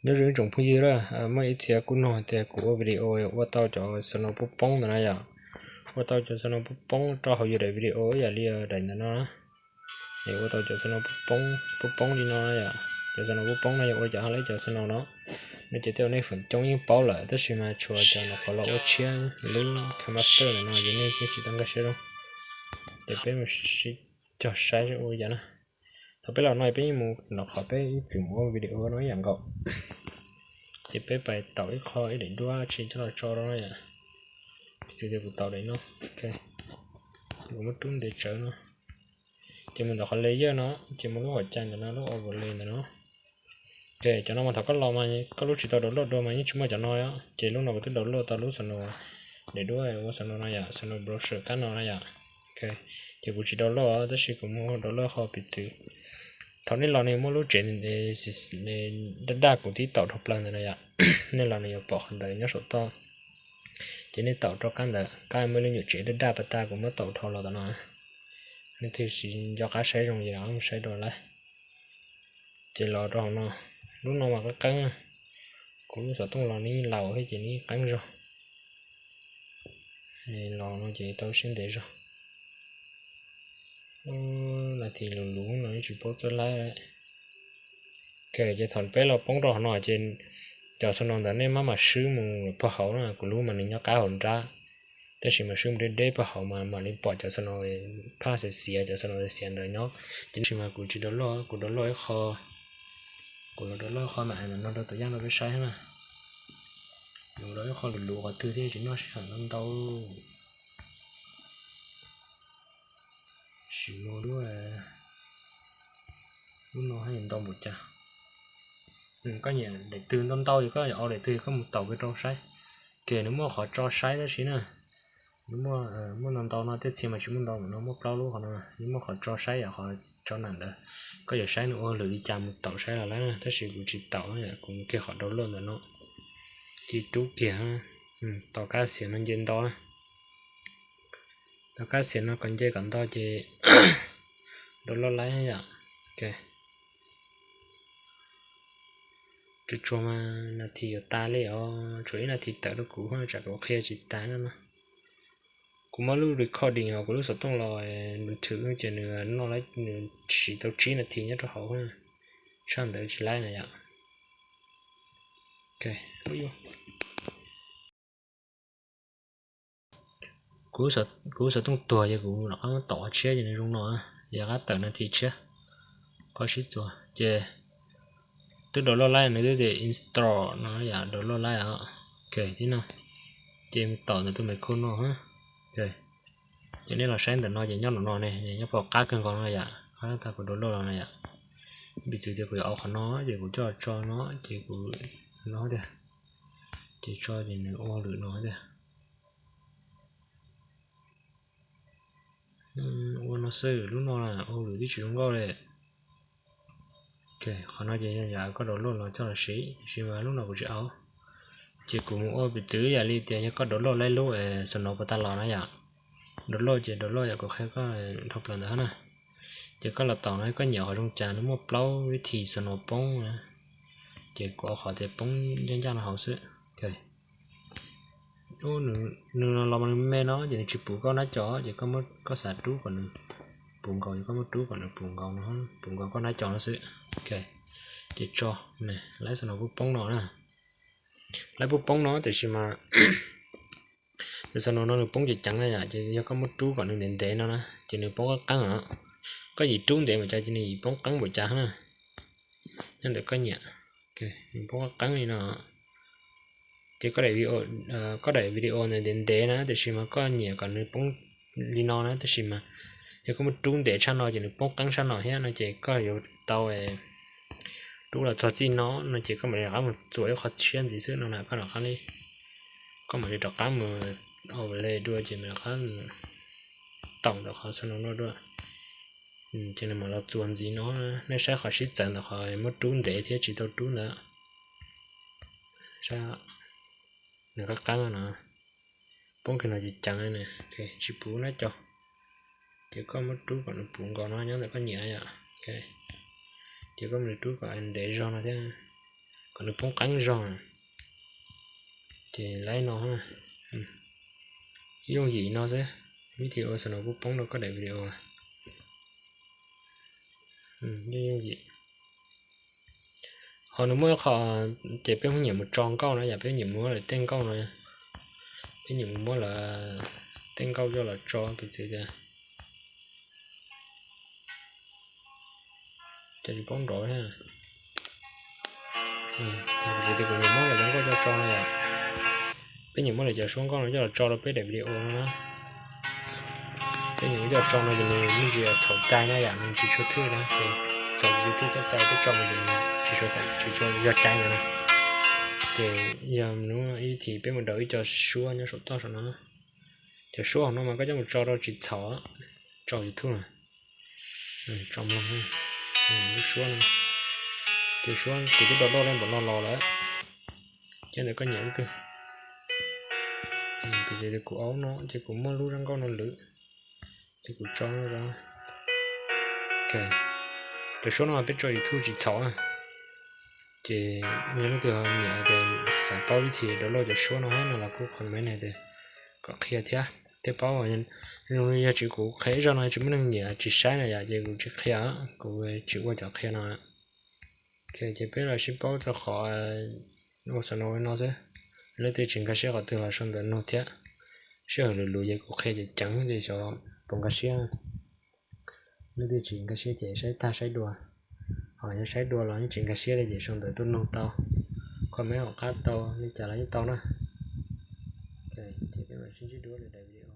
Nyob zoo ib tsoom phooj ywg, muaj ib txhia kuj nug tias kuv ua video ua tau cov snow poob poob ntawd na yom. Ua tau cov snow poob poob rau hauv yus daim video ib yam li daim ntawm no na. Es ua tau cov snow poob poob li no yom. Cov snow poob poob no yog ua cas ho lawv cov snow no no ces tej zaum nej feem coob yeej paub lawm, tab sis mas tshuav cov nyuam qhuav los ua tshiab lub KineMaster ntawm no ces nej thiaj tsis tau nkag siab zoo. Ces peb mus sib cog saib ua li cas na. Thaum peb los no peb yeej mus nyuam qhuav peb ib txwm mus ua video no ib yam nkaus. Ces peb pais taus ib qho ib daim duab tsi coj los tso rau no yom. Piv txwv tias kuv taus daim no, kuv muab rub ntev tsawv no. Ces mus ntawm qhov layer no, ces mus lub hauv cai ntawm no, lub overlay ntawm no. Ces cov no mas thaum koj los mas koj lub tsis tau download dua mas yeej tsis muaj cov no. Ces lub no kuv twb download tau lub snow, daim duab ua snow no yom, snow brusher kab no na yom. Ces kuv tsis download tab sis kuv muab download qhov piv txwv. Thaum nej los nws muaj lub tsev daj daj kuv twb taus dhau plaws ntawd na yom. Nej los nws yuav pom qhov ntawd nyob saum toj. Ces nej taus rau qab ntawd, qab muaj lub nyuam tsev daj daj pas tas kuv muab taus dhau los tom no. Nej thiaj tsis nco qab saib zoo ces los saib dua lawm. Ces los rau hauv no, lub no mas qeeb qeeb, kuv lub xov tooj los nws laus thiab ces nws qeeb zog. Los no ces tau siab ntev zog. Nas this luv luv no tsis paub txawj laib. Ces thaum peb los poob rau hauv no ces cov snow ntawd nej maj mam swb mus pag hauv na, kuv lub mas nws nyob qab hauv nrab. Tab sis mas swb mus deb deb pag hauv mas mam li pom cov snow phaj xiav xiav, cov snow xiav xiav ntawd nyob. Ces tab sis mas kuv tsis download, kuv download ib qho, kuv los download ib qho mam no rau tom yaj rau peb saib na. Kuv download ib qho luv luv qhov twg thiab tsis noj sij hawm ntau ntau. Sim no lub, lub no haj yam ntau npaum cas. Koj nyiam daim twg ntau ntau ces koj yuav ua daim twg koj mus taus kiag rau saib. Ces nws muaj qhov tso saib tab sis na, nws muaj, muaj ntau ntau no, tej txhia mas tsis muaj ntau ntawm no, muaj plaub lub qhov no, nws muaj qhov tso saib yom, qhov tso nam ntawd. Koj yuav saib nws ua hauj lwm li cas mus taus saib los lawm, tab sis kuv tsis taus, kuv mus kiag qhov download ntawm no. Ces rub kiag, taus kab xiav no nce nto na. Taus kab xiav no kom nce kom nto ces download laib yom. Tsuas tsuas mas nas this yuav tas li os, tshuav ib nas this tawm rau kuv tsam kuv qhia tsis tas no. Kuv muab lub recording hauv kuv lub xov tooj los nws thwm ces nws noj laib, nws siv tau tsib nas this nyob rau hauv, tshaj ntawd tsis laib na yom. Kuv lub xov tooj tuag ces kuv rov qab muab tom qhov tshiab ces nws zoo no, yog qab tawm nas this tshiab. Koj sib txuas ces twb download laib, nws twb tias install no yom, download laib os. Ok, tib no ces tom ntawm tus micro no. Ces nej los saib ntawm no ces nyob ntawm no ne, nyob pom qab kawg nkaus no yom, qab tag kuv download los na yom. Piv txwv tias kuv yuav ua qhov no ces kuv coj tso no ces kuv no tiag, ces tso ces nws ua hauj lwm no tiag. Ua no xwb, lub no ua hauj lwm twb tsis zoo nkauj li. Qhov no ces yog koj download los coj los siv, tiam sis mas lub no kuv tsis ua. Ces kuv mus ua piv txwv yam li tias yog koj download laib lub snow pas tas los na yom. Download ces download yam kuv qhia koj dhau plaws ntawd na. Ces koj los tom no koj nyiam qhov zoo cas, nws muaj plaub vib thi snow poob na. Ces kuv ua qhov tias poob ncaj ncaj no hauv xwb. Nws los mas nws me no ces nws tsis puv koj nab co, ces koj xav rub kom nws puv nkaus ces koj muab rub kom nws puv nkaus no, puv nkaus koj nab co no xwb. Ces tso, laib snow poob poob no na. Laib poob poob no tiam sis mas cov snow no nws poob ceev ceev na yom, ces yog koj muab rub kom nws ntev ntev no na ces nws poob qeeb qeeb os. Koj yim rub ntev npaum cas ces nws yim poob qeeb npaum cas na. Nyob ntawm koj nyiam, nws poob qeeb qeeb li no. Ces koj daim video ntawd ntev ntev na, tiam sis mas koj nyiam kom nws poob li no na, tab sis mas yog koj muab rub ntev tshaj no ces nws poob qeeb tshaj no thiab no ces koj yuav tau rub los txog txij no no ces koj mam li rov qab mus txuas ib qho tshiab ntxiv xwb no na, koj rov qab li, koj mam li rov qab mus overlay dua ces mam rov qab taum ntawm qhov snow no dua. Ces nws mam los txuas ntxiv no, nej saib qhov sib txawv ntawm qhov muab rub ntev thiab tsis tau rub ntawd. Nws qab qab no, poob kiag no ces ceev, tsis puv nab co. Ces koj muab rub kom nws puv nkaus no nyob ntawm koj nyiam yom. Ces koj mam li rub kom ntev zog no thiab. nws poob qeeb zog. Ces laib no, yooj yim no xwb, vib thi ua xwb no kuj poob rau koj daim video. Yooj yim. Ho nws muaj ib qho, ces peb nyiam mus tso nkauj no yom, peb nyiam mus muab lawv tej nkauj no, peb nyiam mus muab lawv tej nkauj coj los tso piv txwv tias, cov tsis paub nrov thiab. Piv txwv tias kuv nyiam muab lawv cov nkauj coj tso no yom, peb nyiam muab lawv cov suab nkauj no coj los tso rau peb daim video no na. Peb nyiam coj tso no ces nws me ntsis txhaum cai na yom, nws tsis tshua thwj na, ces txhaum YouTube txoj cai peb tso mus ces nws tsis tshua, tsis tshua yog cai ntawd na. Ces yog hnub ib chim peb mus daus ib co suab nyob saum toj saum no. Cov suab hauv no mas koj coj mus tso rau tsis txhaum, tso YouTube na. Tso mloog lub suab no. Ces suab kuv twb download li npaum no los lawm. Ces ntawm koj nyiam lub twg. Piv txwv tias kuv aub no ces kuv muaj lub zaj nkauj no lwm, ces kuv tso no. Cov suab no mas peb tso YouTube tsis txhaum. Ces yog leej twg ho nyiam tias xav paub vib thi download cov suab no thiab no los kuj comment hais tias kom qhia thiab. Thiaj paub, yog tsis kuv qhia ib zaug no tsis muaj neeg nyiam tsis saib na yom, ces kuv tsis qhia, kuv tsis ua cov qhia no. Ces peb los sib paub txog qhov ua xav no no xwb. Leej twg tsis nkag siab qhov twg los sau ntawv nug thiab. Sij hawm luv luv ces kuv qhia ceev ceev ces xyov puas nkag siab. Leej twg tsis nkag siab ces saib tag saib dua. Ho yog saib dua los yeej tsis nkag siab li ces sau ntawv tuaj nug tau, comment hauv qab tau li cas los yeej tau na. Ces peb mam sib ntsib dua lwm daim video.